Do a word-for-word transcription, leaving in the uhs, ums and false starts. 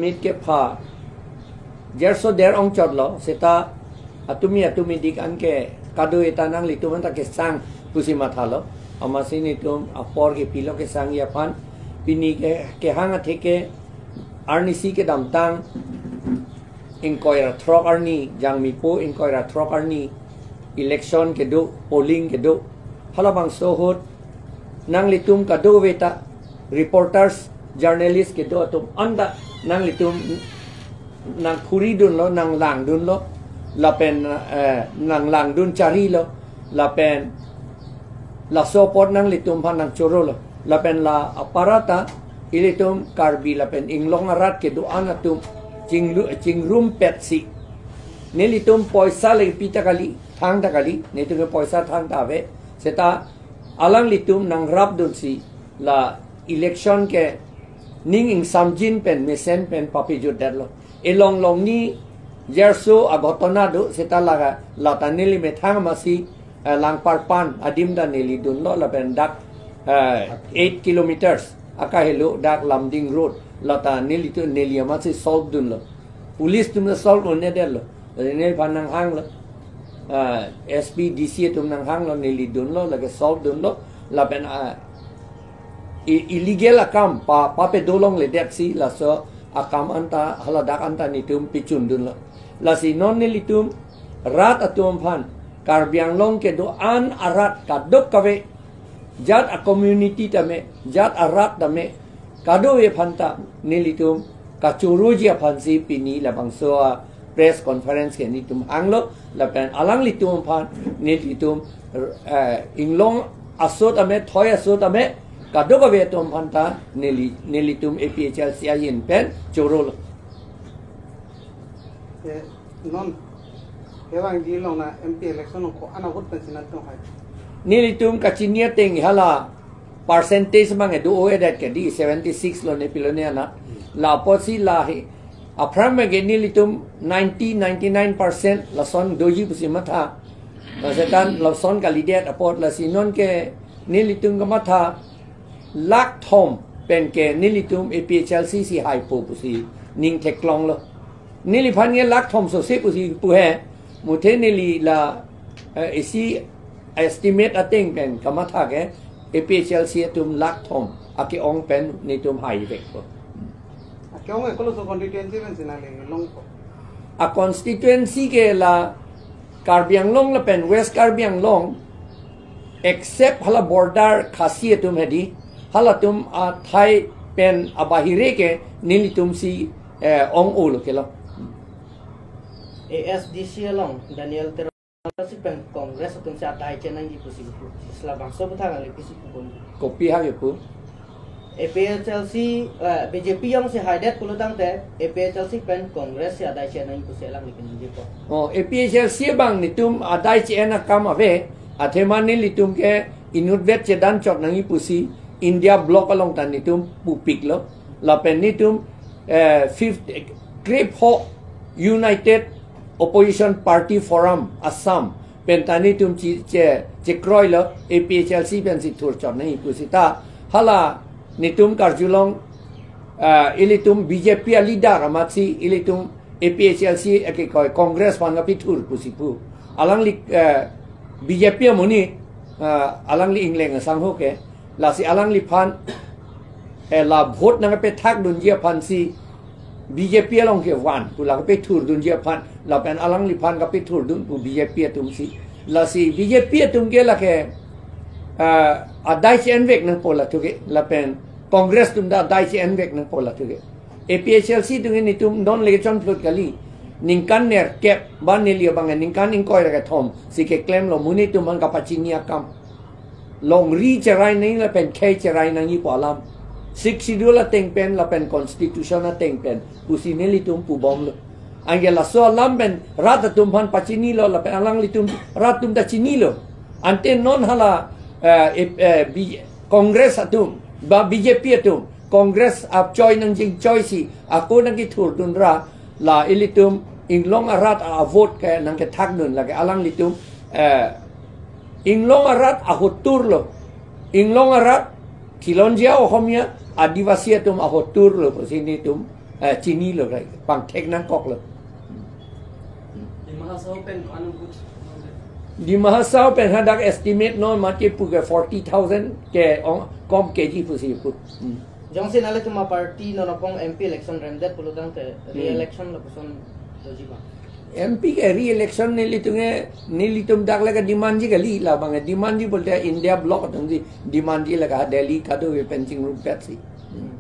mit kepha jerso der ongchotlo, seta atumi atumi dik an ke kado eta nanglitum anta kesang pusi mathalo. Amatsi netum apor kepilo kesangji aphan. Pini ke kehang athe ke arnisi kedamtang ingkoi ra throk arni, Jangmipo ingkoi ra throk arni election kedo, polling kedo. Halabangso ahut nanglitum kadokave ta, reporters, journalist kedo atum anta nanglitum nangphuridunlo, nanglangdunlo, lapen, eh, nanglangdun charilo, lapen laso apot nanglitum aphan nangchorolo. Lapen la aparata ilitum Karbi lapen inglong arat kedo-an atum chinglu-, chingrumpetsi, nelitum poisa le pi ta kali, thang ta kali, netum ke poisa thang ta ave. Seta alanglitum nangrapdunsi la election ke ning ingsamjin pen mesen pen papejutdetlo. Elong longni jerso aghotona do, seta laga lata neli methang amatsi, eh, Langparpan adim ta neli dunlo, lapen dak, eh, eight kilometers akahelo dak Lumding Road, lata nelitum, neli amatsi solve dunlo. Police atum ta solve un-edetlo. Neliphan nanghanglo. Ah, S P, D C atum nanghanglo, neli dunlo, lake solve dunlo. Lapen, ah, i-, illegal akam pa, papedo longledetsi laso akam anta, haladak anta netum pechundunlo. Lasi non nelitum rat atum aphan, Karbi Anglong kedo-an arat kadokave, jat a-community tame, jat arat tame, kadokave aphanta nelitum kachoroji aphansi pini labangso a-press conference ke netum hanglo, lapen alanglitum aphan nelitum, eh, inglong aso tame, thoi aso tame, kadokave atum aphanta neli, nelitum A P H L C ahin pen chorolo. Eh, non, kevangji along na M P election along ko-an ahut pensi nangtong hai? Nelitum kachini ateng hala percentage mang edo-o-edet ke di, seventy six lo ne pilo ne anat. La apotsi la he, aphrang mang ke nelitum ninety, ninety nine percent lason doji pusi matha. Lasetan lason kalidet apot, lasi non ke nelitum kamatha lakh thom pen ke nelitum A P H L C si haipo pusi ning theklonglo. Neliphan ke lakh thom sose pusi pu he, muthe neli la, eh, isi estimate ateng pen kamatha ke A P H L C atum lakh thom ake-ong pen netum haivekpo. Ake-ong e koloso constituency pensi nangli longpo? A-constituency ke la Karbi Anglong lapen West Karbi Anglong, except hala border Khasi atum hedi, halatum athai pen abahire ke nelitumsi, eh, ong-olo kelo. A S D C along Daniel Teron si pen Congress atumsi adai chenangji pusi pu. Isi labangso aputhak nangli pisi pupon? Kopi ha kepu? A P H L C, eh, B J P jongsi haidet pulo tangte, A P H L C pen Congress si adai chenangji pusi alangli keningjepo. Oh, A P H L C abang netum adai che-en akam ave, athema nelitum ke inutvet chedan chot nangji pusi India Bloc along ta netum pupiklo, lapen netum, eh, fifth, krepho United Opposition Party Forum Assam pen ta netum che, che, chekroilo, A P H L C pensi thurchot nangji pusi ta, hala netum karjulong, ah, ilitum B J P a-leader amatsi ilitum A P H L C ake koi Congress aphan kapethur pusi pu. Alangli, eh, B J P amonit, ah, alangli ingleng asangho ke. Lasi alangliphan, eh, la vote nangkapethakdunji aphansi B J P along ke van pu la kapethurdunji aphan, lapen alangliphan kapethurdun pu B J P atumsi. Lasi B J P atum ke lake, eh, adai che-envek nangpo la thuke, lapen Congress atum ta adai che-envek nangpo la thuke. A P H L C atum ke netum non le kechonphlut kali. Ningkan nerkep, ba neli abang ningkan ingkoi ra kethom si keklemlo, monit atum aphan kapachini akam. Longri cherai nangji lapen khei cherai nangji pu alam. Sixth Schedule ateng pen lapen Constitution ateng pen pusi nelitum pubomlo. Anke laso alam pen rat atum aphan pachinilo lapen alanglitum rat atum ta chinilo. Ante non hala, eh, eh, eh, B-, Congress atum, ba B J P atum, Congress apchoi nangjinchoi si, ako nangkethurdun ra, la ilitum inglong arat a-vote ke nangkethakdun lake alanglitum, eh, inglong arat ahotur lo. Inglong arat khilonjia Ohomia, Adivasi atum ahotur lo pusi netum Eh, chinilo, right? Pangthek nangkoklo. Dima Hasao pen ano booth? Dima Hasao pen hadak estimate non mati puke forty thousand ke ong, kom keji pusi pu. Hmm. Jongsi nanglitum aparty non apong M P election remdet pulotangte re-election lo koson doji ma? M P ke re-election nelitum ke, nelitum dak lake demand ji kali, labang ke demand ji pulote India bloc atumsi demand ji lake, ha Delhi kado ke pen chingrumpetsi. Hmm.